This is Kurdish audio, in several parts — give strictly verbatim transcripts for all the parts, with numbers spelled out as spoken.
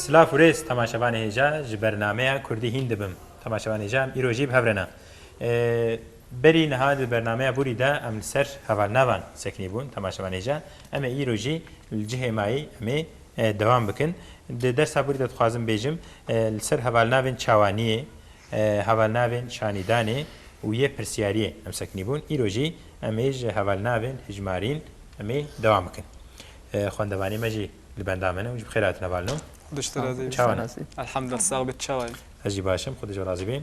Silav û rêz temaşevanê hêja, ji bernameya Kurdî hîn dibim. Temaşevanê hêja, em îro jî bi hev re ne. Ee, berî niha di bernameya borî de em li ser hevalnavan sekinî bûn. Temaşevanê hêja, em ê îro jî li cihê mayî em ê, e, dewam bikin. Di dersa borî de dixwazim bêjim, e, li ser hevalnavên çawaniyê, e, hevalnavên şanîdanê û yê pirsiyariyê em sekinî bûn. Îro jî em ê ji hevalnavên hijmarîn em ê dewam bikin. E, xwendevanê me jî li benda me ne û ji bi xêr hatine hevalno. Xwedê ji te razî be. Çawa ne? Elhamdulillah, sax bî, çawa yî? Ez jî baş im, Xwedê ji we razî bê.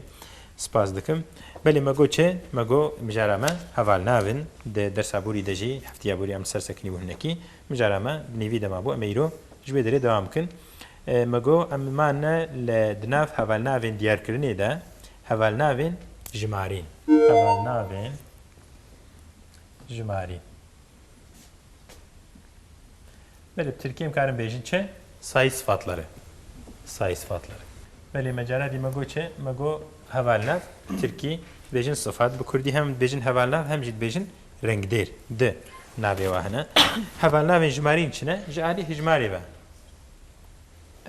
Spas dikim. Belê me got çi? Me got mijara me hevalnav in. Di dersa borî de jî, heftiya borî em li ser sekinî bûn hinekî. Mijara me bi nîvî de mabû. Em ê îro ji wê derê dewam bikin. E, me got em mane li di nav hevalnavên diyarkirinê de hevalnavên jimarîn. Hevalnavên jimarîn. Belê, bi tirkî em karin bêjin çi? Sayı sıfatları. Sayı sıfatları. Belê, me cara dî me got çi? Me got hevalnav, bi tirkî dibêjin sıfat, bi kurdî hem dibêjin hevalnav, hem jî dibêjin rengdêr. Di navê wa hene. Hevalnavên jimarîn çi ne? Ji alî hijmarê ve.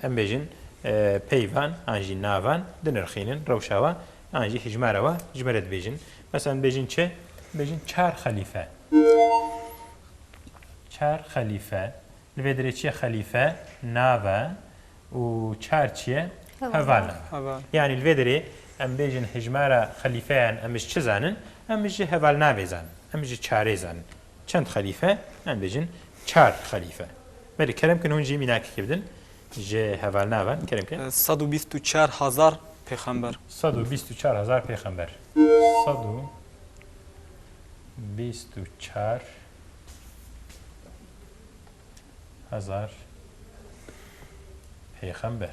Em bêjin, e, peyvan an jî navan dinirxînin, rewşa wa an jî hijmara wa ji me re dibêjin. Mesela dibêjin çi? Dibêjin çar xelîfe. Çar xelîfe. Li vê derê çi ye? Xelîfe nav e û çar çi ye? Heval. Heval nav e. Heval. Yanî li vê derê em bêjin hijmara xelîfeyan em ji çi zanin? Em ji hevalnavê zanin. Em ji çarê zanin. Çend xelîfe? Em bêjin çar xelîfe. Belê, kerem kin hûn jî mînakekê bidin. Ji hevalnavan, kerem kin. E, sed û bîst û çar hezar pêxember. Sed û bîst û çar hezar pêxember. Sed û bîst û çar hezar pêxember.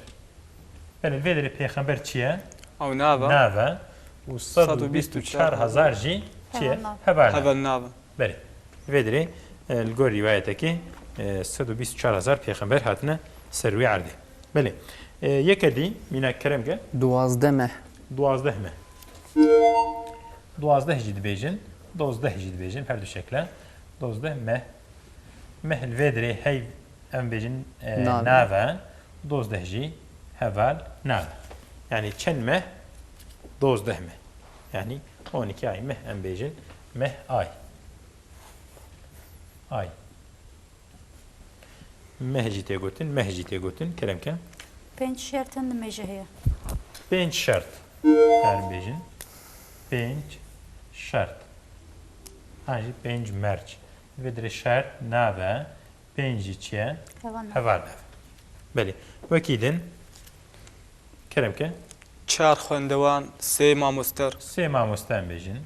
Belê, li vê derê pêxember çi ye? Ew nav e. Nav e. Û sed û bîst û çar hezar jî çi ye? Heval nav. Heval nav. Heval nav e. Belê. Li vê derê, e, li gor rîwayetekê, e, sed û bîst û çar hezar pêxember hatine ser wî erdê. Belê. E, yeke dî, mînak kerem ke? Duwazdeh meh. Duwazdeh meh. Duwazdeh jî dibêjin, dozdeh jî dibêjin, her du şekle. Dozdeh meh. Meh li vê derê hey em bêjin, e, nav e. Nav e, dozdeh jî heval nav e. Yanî çend meh? Dozdeh meh. Yanî on iki ay meh em bêjin, meh ay. Ay. Meh jî tê gotin, meh jî tê gotin. Kerem ke? Pênc şertên nimêjê heye. Pênc şert. Karin bêjin. Pênc şert. An jî pênc merc. Vê derê şert nav e, pênc jî çi ye? Heval nav. Heval nav. Belê. Wekî din. Kerem ke? Çar xwendewan, sê mamoster. Sê mamoste em bêjin.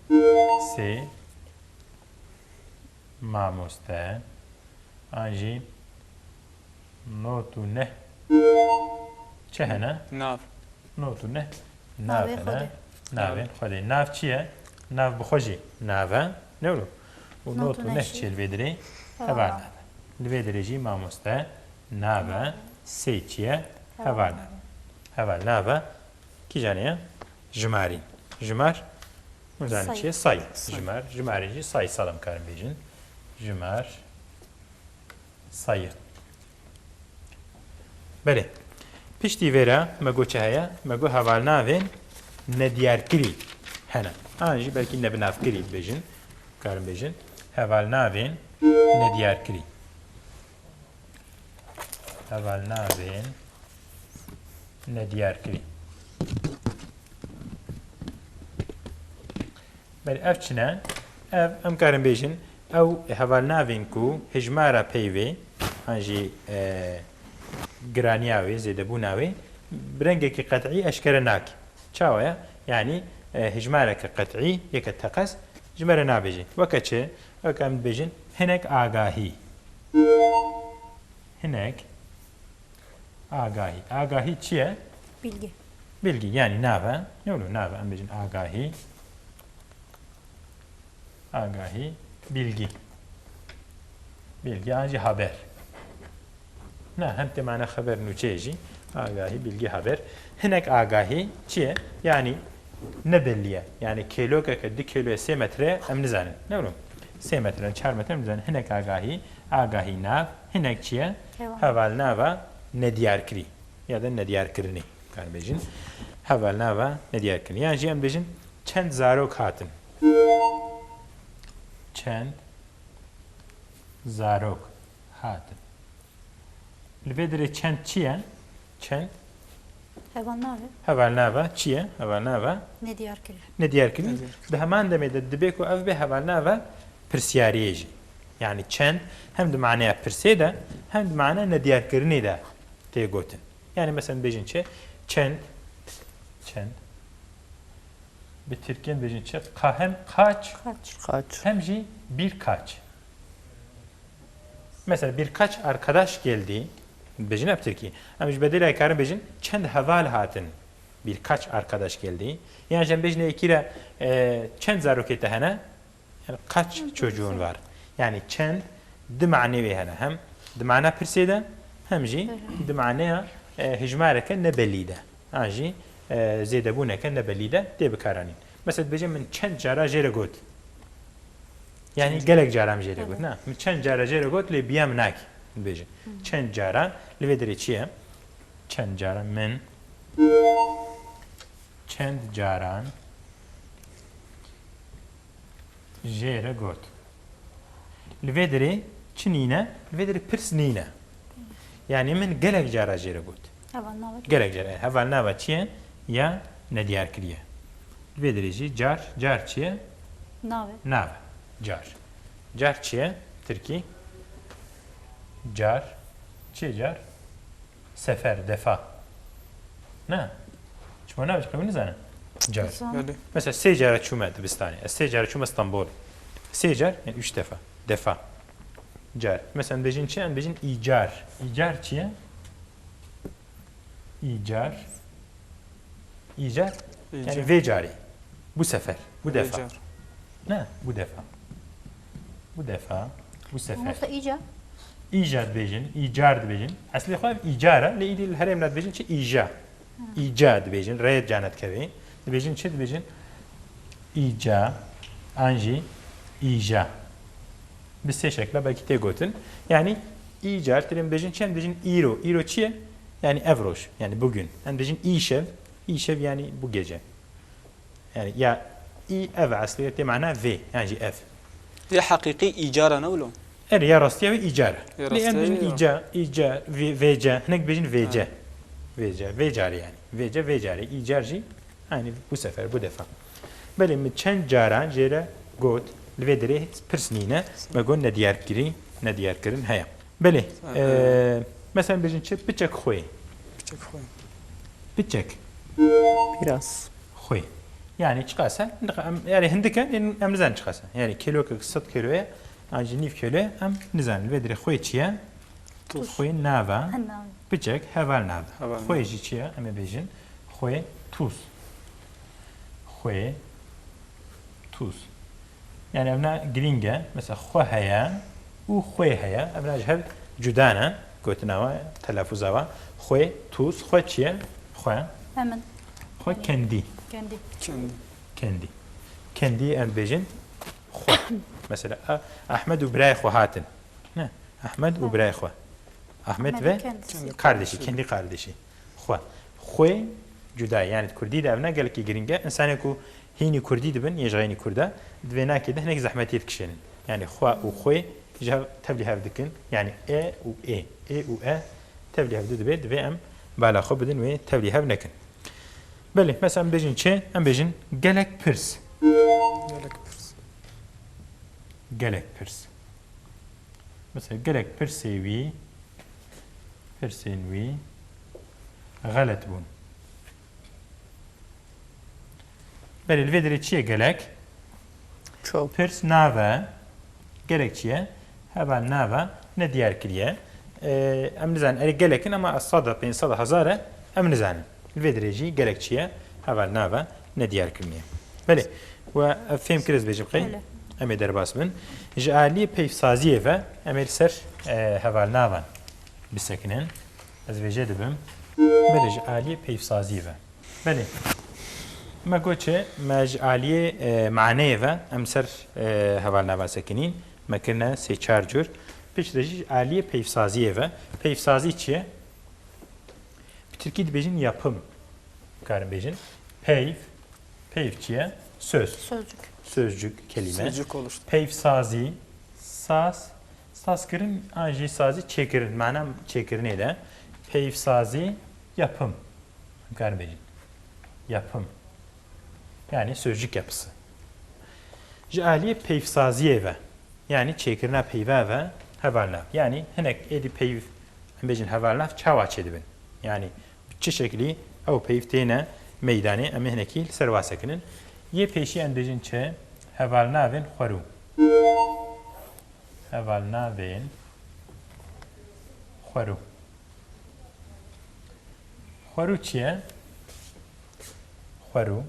Sê mamoste. An jî not û neh. Çi hene? Nav. Not û neh. Nav hene. Navên Xwedê. Navên Xwedê. Nav çi ye? Nav bi xwe jî nav e. Ne wilo? Û not û neh çi ye li vê derê? Heval nav e. Li vê derê jî mamoste nav e. Sê çi ye? Heval nav e. Heval nav e. Kîjanê ye? Jimarîn. Jimar. Hûn zanin çi ye? Sayı. Sayı. Jimar. Jimarîn jî sayısal em karin bêjin. Jimar. Sayı. Belê. Piştî vê re me got çi heye? Me got hevalnavên nediyarkirî hene. An jî belkî nebinavkirî bêjin. Karin bêjin. Hevalnavên nediyarkirî. Hevalnavên nediyarkirî. Belê, ev çi ne? Ev, em karin bêjin, ew hevalnavên ku hijmara peyvê, an jî, e, giraniya wê, zêdebûna wê, bi rengekî qet'î eşkere nake. Çawa ye? Yanî, e, hijmareke qet'î, yeke teqez ji me re nabêje. Weke çi? Weke em dibêjin hinek agahî. Hinek agahî. Agahî çi ye? Bilgi. Bilgi, yanî nav e. Ne wilo nav e? Em bêjin agahî. Agahî, bilgi. Bilgi an jî haber. Na, hem tê mane xeber nûçeyê jî. Agahî, bilgi, haber. Hinek agahî çi ye? Yanî ne belî ye. Yanî kêlokeke du kêloyê sê metre em nizanin. Ne wilo? Sê metre, çar metre em nizanin. Hinek agahî, agahî nav. Hinek çi ye? Heval. Heval nava nediyarkirî. ya da nediyarkirinê, karin bêjin. Hevalnava nediyarkirinê. Yan jî em bêjin çend zarok hatin. Çend zarok hatin. Li vê derê çend çi ye? Çend? Hevalnave. Hevalnava çi ye? Hevalnava Nediyar kiriye. Nediyar kirin. Nediyar kirin. Di heman demê de dibe ku ev bê hevalnava pirsiyariyê jî. Yani çend hem di maneya pirsê de hem di maneya nediyarkirinê de tê gotin. Yani mesela bêjin çi? Çend? Çend? Bi tirkiyê bêjin çi? Ka hem kaç? Kaç? Kaç? Hem jî birkaç. Mesela birkaç arkadaş geldi. Bêjin ev tirkî. Em ji bedelê karin bêjin çend heval hatin. Birkaç arkadaş geldi. Yan jî em bêjin yekî re, e, çend zarokê te hene? Yani kaç çocuğun var? Yani çend di manê wê hene. Hem di mana pirsê de hem jî di maneya, e, hijmareke nebelî de. An jî, e, zêdebûneke nebelî de tê bikaranîn. Mesela dibêje min çend cara jê re got. Yani gelek cara min jê re got. Evet. Na, min çend cara jê re got lê biya min nakî. Dibêje. Çend cara li vê derê çi ye? Çend cara min çend caran jê re got. Li vê derê çi nîne? Li vê derê pirs nîne. Yani min gelek cara jê re got. Hevalnava. Gelek cara. Hevalnava çi ye? Ya nediyar kiriye. Li vê derê jî car, car çi ye? Nave. Nave. Car. Car çi ye? Tirkî. Car. Çi ye car? Sefer, defa. Ne? Çima ne? Çima nizane? Car. Dîsan. Belê. Mesela sê cara çûme dibistanê. Ez sê cara çûme Stenbol. Sê car, yani üç defa. Defa. Car. Mesela em bêjin çi? Em bêjin îcar. Îcar çi ye? Îcar. Îcar. Yani vê carê. Bu sefer. Bu defa. Vê car. Ne? Bu defa. Bu defa. Bu sefer. Mamosta îca? Îca dibêjin, îcar dibêjin. Eslê xwe ev îcar e, lê îdî li herêmna dibêjin çi? Îja. Îca dibêjin, rê cana dikevê. Dibêjin çi? Dibêjin îca, an jî îja. Bi sê şekla belkî tê gotin. Yani îcar, tê em dibêjin çi? Em dibêjin îro. Îro çi ye? Yani ev roj, yani bugün. Em dibêjin îşev. Îşev yani bu gece. Yani ya î ev eslê tê mana vê, yani jî ev. Yê heqîqî îcara ne wilo? Erê, ya rastiya wê îcar e. Ya lê em rastiya bêjin wê ya. Îca, îca, vê-, vêce, hinek bêjin vêce. Ha. Vêce, vê carê yani. Vêce, vê carê. Îcar jî aynı bu sefer, bu defa. Belê min çend caran jê re got, li vê derê pirs nîne, me got nediyarkirî, nediyarkirin heye. Belê, e, mesela bêjin çi? Piçek xwê. Piçek xwê. Piçek. Biraz. Xwê. Yani çiqas e? Em, yani hindik e, em nizanin çiqas e. Yani kîlokek sed kîlo ye, an jî nîv kîlo ye, em nizanin. Vê derê xwê çi ye? Tûz. Xwê nav e. Nav. Piçek heval nav e. Heval nav. Xwê jî çi ye? Em ê bêjin. Xwê tûz. Xwê tûz. Yani evna girîng e. Mesela xwe heye û xwê heye. Evna ji hev cuda ne. Gotina we, telafûza we. Xwê, tûz, xwe çi ye? Xwe. Hemin. Xwe kendî. Kendî. Kendî. Kendî. Kendî em bêjin xwe. Mesela, e, Ahmed û birayê xwe hatin. Ne? Ahmed û birayê xwe. Ahmed ve kardeşi, kendi kardeşi. Xwe. Xwê cuda ye. Yani kurdî de ev ne gelekî girîng e. Însanê ku hînî kurdî dibin, yê ji xeynî kurda, di vê nakê de hinek zehmetiyê dikişênin. Yani xwe û xwê ji hev tevlî hev dikin. Yani e û ê, ê û e tevlî hev didibê, divê em bala xwe bidin wê tevlî hev nekin. Belê, mesela em bêjin çi? Em bêjin gelek pirs. Gelek pirs. Gelek pirs. Mesela gelek pirsê wî, pirsên wî xelet bûn. Belê, li vê derê çi ye gelek? Çok. Pirs nav e. Gelek çi ye? Heval nav e. Ne diyar kiriye? Ee, em nizanin, erê gelek in, ama sed e, pênc sed e, hezar e, em nizanin. Li vê derê jî gelek çi ye? Heval nav e. Ne diyar kiriniye. Belê. We ev fêm kir ez bêjim qey? Belê. Em ê derbas bin. Ji aliyê peyvsaziyê ve em ê li ser, e, hevalnavan bisekinin. Ez vêjê dibim. Belê, ji aliyê peyvsaziyê ve. Belê. Me got çi? Me ji aliyê, e, maneyê ve em ser, e, hevalnavan sekinîn. Me kirine sê çar cur. Piştre jî ji aliyê peyvsaziyê ve. Peyvsazî çi ye? Bi Tirkî dibêjin yapım. Karin bêjin. Peyv. Peyv çi ye? Söz. Sözcük. Sözcük, kelime. Sözcük oluştu. Peyvsazî. Saz. Sazkirin an jî sazî çêkirin. Mana çêkirinê de. Peyvsazî, yapım. Karin bêjin. Yapım. Yani sözcük yapısı. Ji aliyê peyvsaziyê ve, yani çêkirina peyva ve hevalnav. Yani hinek êdî peyv, em bêjin hevalnav çawa çêdibin? Yani bi çi şeklî ew peyv têne meydanê, em ê hinekî li ser wa sekinin. Yê pêşî em bêjin çi? Hevalnavên xwerû. Hevalnavên xwerû. Xwerû çi ye? Xwerû.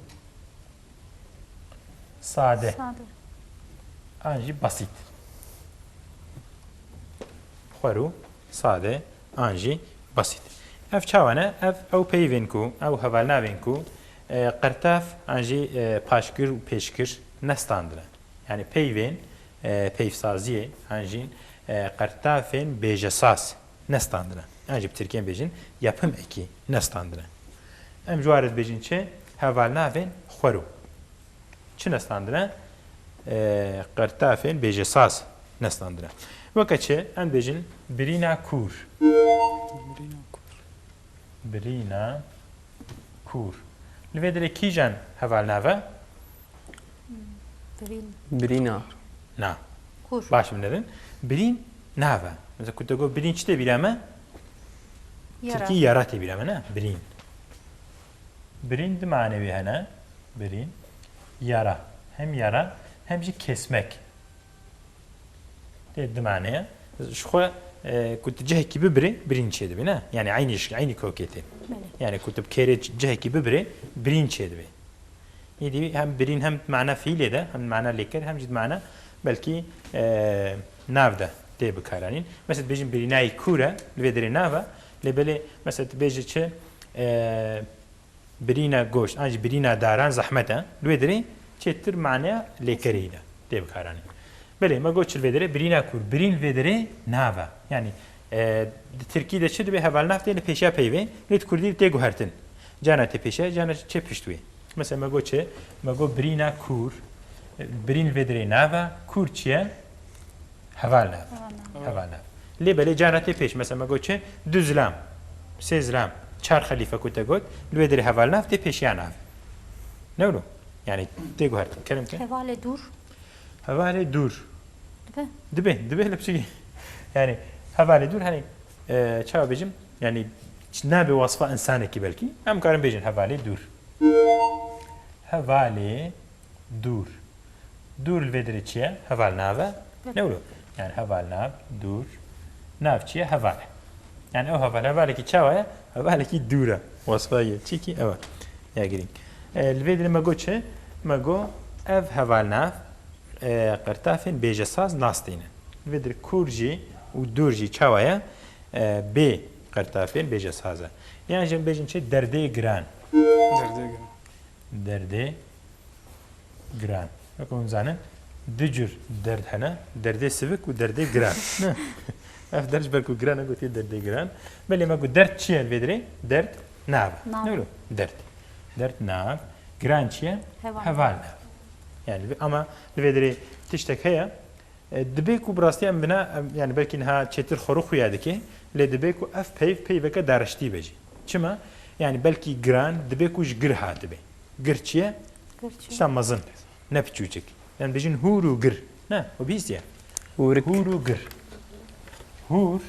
Sade. Sade. An jî basit. Xwerû, sade, an jî basit. Ev çawa ne? Ev ew peyvên ku, ew hevalnavên ku, e, qertaf an jî, e, paşkir û pêşkir nestandine. Yani peyvên, e, peyvsaziyê an jî, e, qertafên bêjesaz nestandine. An jî bi tirkiyên bêjin yapım eki nestandine. Em ji wa re dibêjin çi? Hevalnavên xwerû. Çi nestandine? E, qertafên bêjesaz nestandine. Weke çi? Em dibêjin birîna kûr. Birîna kûr. Birîna kûr. Li vê derê kîjan hevalnav e? Birîn. Birîna. Na. Kûr. Baş binêrin. Birîn nav e. Mesela ku te got birîn çi tê bîra me? Yara. Tirkî yara tê bîra me, ne? Birîn. Birîn di manê wê hene. Birîn. Yara. Hem yara hem jî kesmek. Tê di mane ye. Ji xwe, e, ku tu cihekî bibirê, birîn çêdibê, ne? Yani eynî şik-, eynî kokê tê. Belê. Yani ku tu bi kêrê c-, cihekî bibirê, birîn çêdibê. Êdî hem birîn hem mana fiilê de, hem mana lêker, hem jî mana belkî, e, nav de tê bikaranîn. Mesela dibêjin birînayî kûr e, li vê derê nav e. Lê belê mesela tu bêjî çi, e, birîna goşt, an jî birîna daran zehmet e. Li wê derê çêtir maneya lêkerê de tê bikaranîn. Belê, me got çi li vê derê? Birîna kûr. Birîn li vê derê nav e. Yani, e, di tirkî de çi dibe? Hevalnav tê li pêşiya peyvê. Lê di kurdî tê guhertin. Cana tê pêşiya, cana çê pişt wê. Mesela me got çi? Me got birîna kûr. E, birîn li vê derê nav e. Kûr çi ye? Heval nav. Heval nav. Heval nav. Lê belê cara tê pêş. Mesela me got çi? Du zilam. Sê zilam. Çar xelîfe ku te got. Li wê derê heval nav tê pêşiya nav. Ne wilo? Yani tê guhertin. Kerem ke? Hevalê dûr. Hevalê dûr. Dibe. Dibe, dibe li piçikî. Yani hevalê dûr hani, e, çawa bêjim? Yani nabe wasfa insanekî belkî. Em karin bêjin hevalê dûr. Hevalê dûr. Dûr li vê derê çi ye? Heval nav e. Evet. Ne wilo? Yani heval nav, dûr. Nav çi ye? Heval e. Yani ew heval, hevalekî çawa ye? Hevalekî dûr e. Wasfa ye. Çikî ew e. Ya girîng. E, li vê derê me got çi? Me got ev heval nav, e, qertafên bêjesaz nastînin. Li vê derê kûr jî û dûr jî çawa ye? E, bê qertafên bêjesaz e. Yan jî em bêjin çi? Derdê giran. Derdê giran. Derdê giran. Weke hûn zanin, du cur derd hene, derdê sivik û derdê giran. Ev derd ji ber ku giran e, gotiye derdê giran. Belê me got derd çi ye li vê derê? Derd nav e. Nav. Ne wilo? Derd. Derd nav. Giran çi ye? Heval. Heval nav. Yani li vê, ama li vê derê tiştek heye, e, dibê ku bi rastî em bina, em, yani belkî niha çêtir xwe rû xuya dike, lê dibê ku ev peyv peyveke dariştî be jî. Çima? Yani belkî giran dibê ku ji gir hatibe. Gir çi ye? Gir çi ye? Tişta mezin. Ne piçûçik. Em bêjin hûr û gir. Ne, o bîst ye. Hûrik. Hûr û gir. Hûr,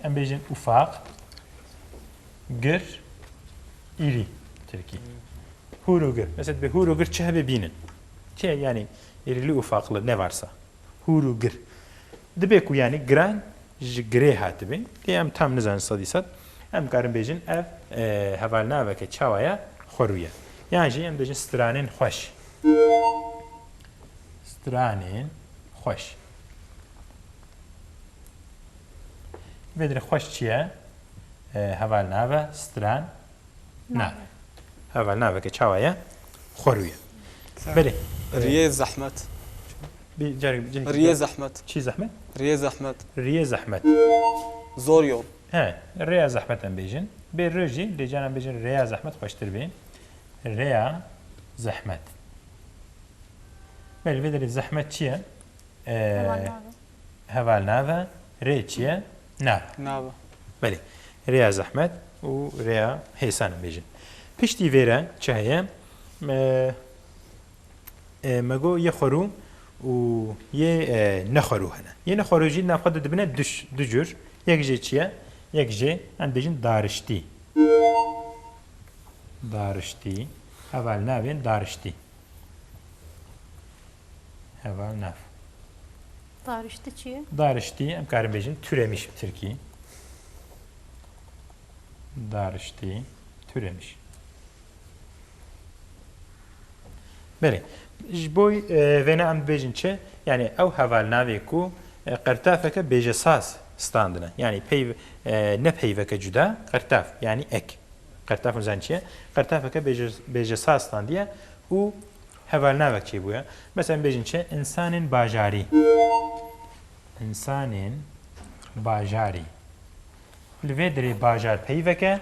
em bêjin ufak. Gir, îrî. Tirkî. Hûr û gir. Mesela dibê hûr û gir çi hebe bînin. Çi yani, îrili ufaklı ne varsa. Hûr û gir. Dibê ku yani giran ji girê hatibe. Lê em tam nizanin sedî sed. Em karin bêjin ev, e, hevalnaveke çawa ye? Xwerû ye. Yan jî em bêjin stranên xweş. Stranên xweş. Vê derê xweş çi ye? E, hevalnav e, stran nav. Nav. Hevalnaveke çawa ye? Xwerû ye. Belê. Riyê zehmet. Bir carek, bir carek. Riyê zehmet. Çi zehmet? Riyê zehmet. Riyê zehmet. Zor yol. He, rêya zehmet em bêjin. Bê r jî, lê canan bêjin rêya zehmet xweştir bê. Rêya zehmet. Belê, vê derê zehmet çi ye? Ee, Heval nav e. Heval nav e. Rê çi ye? Nav. Nav. Belê. Rêya zehmet û rêya hêsan bêjin. Piştî vê re çi heye? Me, e, me got yê xwerû û yê, e, nexwerû hene. Yê nexwerû jî di nav xwe de dibine du ş-, du cur. Yek jê çi ye? Yek jê, em bêjin dariştî. Dariştî. Heval navên dariştî. Heval nav. Dariştî çi ye? Dariştî, em karin bêjin türemiş bi tirkî. Dariştî, türemiş. Belê. Ji bo, e, vêne em dibêjin çi? Yani ew heval navê ku, e, qertafeke bêjesaz standine. Yani peyv-, e, ne peyveke cuda, qertaf, yani ek. Qertaf hûn zanîn çi ye? Qertafeke bêje-, bêjesaz standiye û hevalnavek çêbûye. Mesela, em bêjin çi? Însanên bajarî. Însanên bajarî. Li vê derê bajar peyveke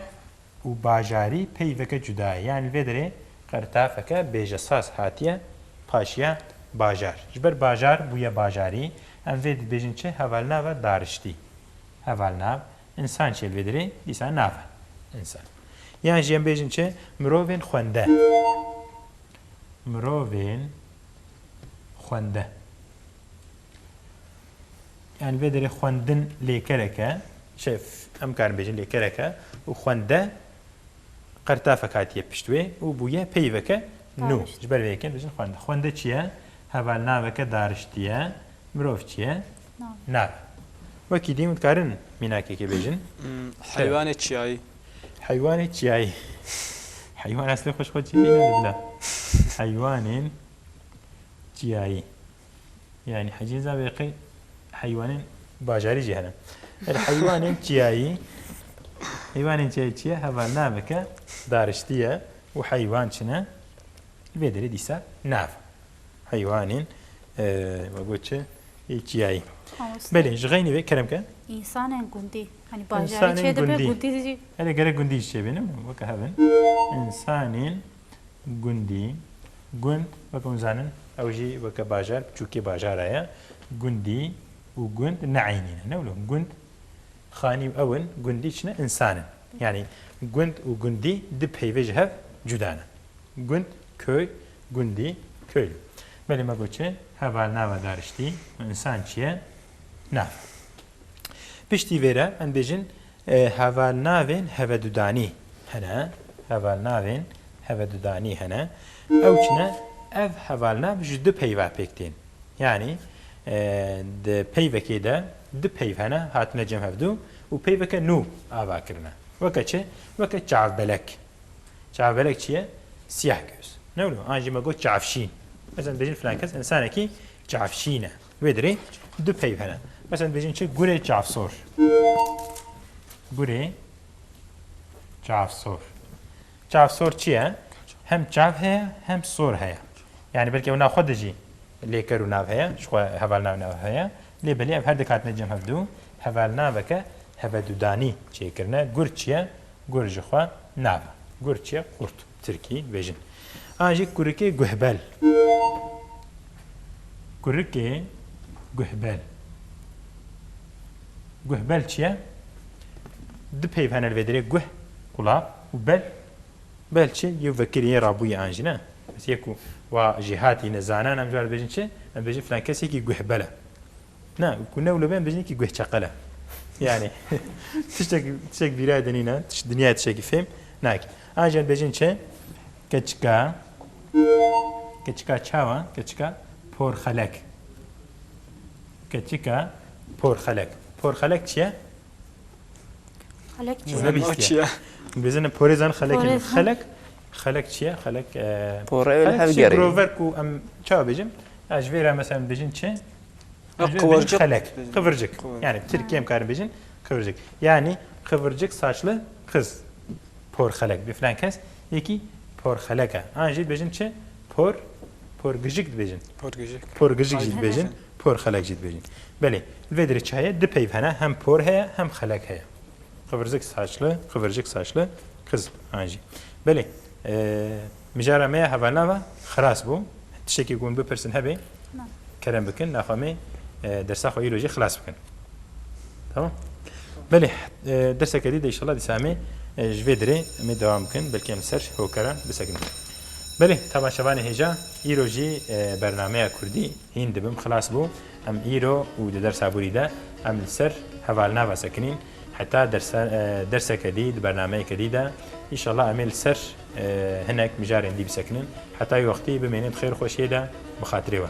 û bajarî peyveke cuda ye. Yani li vê derê qertafeke bêjesaz hatiye paşiya bajar. Ji ber bajar bûye bajarî, em vê dibêjin çi? Hevalnava dariştî. Hevalnav. Însan çi ye li vê derê? Dîsa nav e. Însan. Yan jî em bêjin çi? Mirovên xwende. Mirovên xwende. Yani vê derê xwendin lêkerek e. Şey, em karin bêjin lêkerek e. Û xwende qertafek hatiye pişt wê û bûye peyveke nû. Darişt. Ji ber vê yekê em bêjin xwende. Xwende çi ye? Hevalnaveke dariştî ye. Mirov çi ye? Nav. Nav. Wekî din dikarin mînakekê bêjin? Hmm, heywanê çiyayî. Heywanê çiyayî. Heywan eslê xwe ji xwe çiyayî nade bila. Heywanên çiyayî. Yani hecîn zavê qey heywanên bajarî jî hene. El heywanên çiyayî. Heywanên çiyayî çi ye? Hevalnaveke dariştî ye û heywan çi ne? Li vê derê dîsa nav. Heywanên, e, me got çi? Ê çiyayî. Mamoste. Belê, ji xeynî ve kerem ke. Însanên gundî. Hani bajarî çê dibe, gundî jî. Hele gerek gundî jî çêbînin, weke hev in. Însanên gundî. Gund, weke hûn zanin, ew jî weke bajar, piçûkê bajara ye. Gundî û gund ne eynî ne. Ne wilo? Gund, xanî û ew in, gundî çi ne? Însan in. Yani gund û gundî du peyvê ji hev cuda ne. Gund, köy, gundî, köylü. Belê me got çi? Hevalnava dariştî, însan çi ye? Nav. Piştî vê re em bêjin, e, hevalnavên hevedudanî hene. Hevalnavên hevedudanî hene. Ew çi ne? Ev hevalnav ji du peyva pêk tên. Yani, e, di peyvekê de du peyv hene, hatine cem hevdu û peyveke nû ava kirine. Weke çi? Weke çavbelek. Çavbelek çi ye? Siyah göz. Ne wilo? An jî me got çavşîn. Mesela bêjin filan kes însanekî çavşîn e. Wê dirê du peyv hene. Mesela bêjin çi? Gurê çavsor. Gurê çavsor. Çavsor çi ye? Hem çav heye, hem sor heye. Yani belkî ew nav xwe de jî lêker û nav heye, ji xwe hevalnav nav heye. Lê belê ev her du hatine cem hevdu, hevalnaveke hevedudanî çêkirine. Gur çi ye? Gur ji xwe nav e. Gur çi ye? Qurt. Tirkî dibêjin. An jî kurikê guhbel. Kurikê guhbel. Guhbel çi ye? Du peyv hene li vê derê, guh, qulak, û bel. Bel çi? Yê vekirî, yê rabûyî an jî ne. Mesela yê ku wa jêhatî ne, zanan, em ji wan dibêjin çi? Em dibêjin filan kes yekî guhbel e. Na, ku ne wilo be, em bêjin yekî guhçeqel e. Yani, tiştek, tiştek bîra de nîne, tiş-, dinyayê tiştekî fêm nake. An jî em dibêjin çi? Keçika, keçika çawa? Keçika porxelek. Keçika porxelek. Porxelek çi ye? Xelek çi? Wina bîstiye. Çi ye? Bizin porê zan xelek in. Porê zan. Xelek, xelek çi ye? Xelek, e, porê öyle xelek hev çi ye? Gerek. Grover ku em çawa bêjin? Ez ji vê re mesela bêjin çi? Ha, ez ji vê bêjin qıvırcık. Xelek. Qıvırcık. Qıvırcık. Yani Tirkiyê em karin bêjin qıvırcık. Yani kıvırcık saçlı kız. Porxelek. Bi filan kes yekî porxelek e. An jî dibêjin çi? Por, porgijik dibêjin. Porgijik. Porgijik jî dibêjin. Aynen. Porxelek jî dibêjin. Belê. Li vê derê çi heye? Du peyv hene. Hem por heye, hem xelek heye. Kıvırcık saçlı, kıvırcık saçlı kız. An jî. Belê, e, mijara me ya hevalnava xilas bû. Tiştekî ku hûn bipirsin hebe, Na. kerem bikin, naxwe me, e, dersa xwe îro jî xilas bikin. Tamam? Belê, e, derseke dî de înşallah dîsa em ê, e, ji vê derê em ê dewam bikin, belkî em li ser hokeran bisekinin. Belê, temaşevanê hêja, îro jî, e, bernameya kurdî hîn dibim xilas bû. Em îro û di dersa borî de em li ser hevalnava sekinîn. Heta dersa-, e, derseke dî, di bernameyeke dî de, înşallah em ê li ser, e, hinek mijarên dî bisekinin. Heta wê wextî bimênin bi xêr û xweşiyê de, bi xatirê we.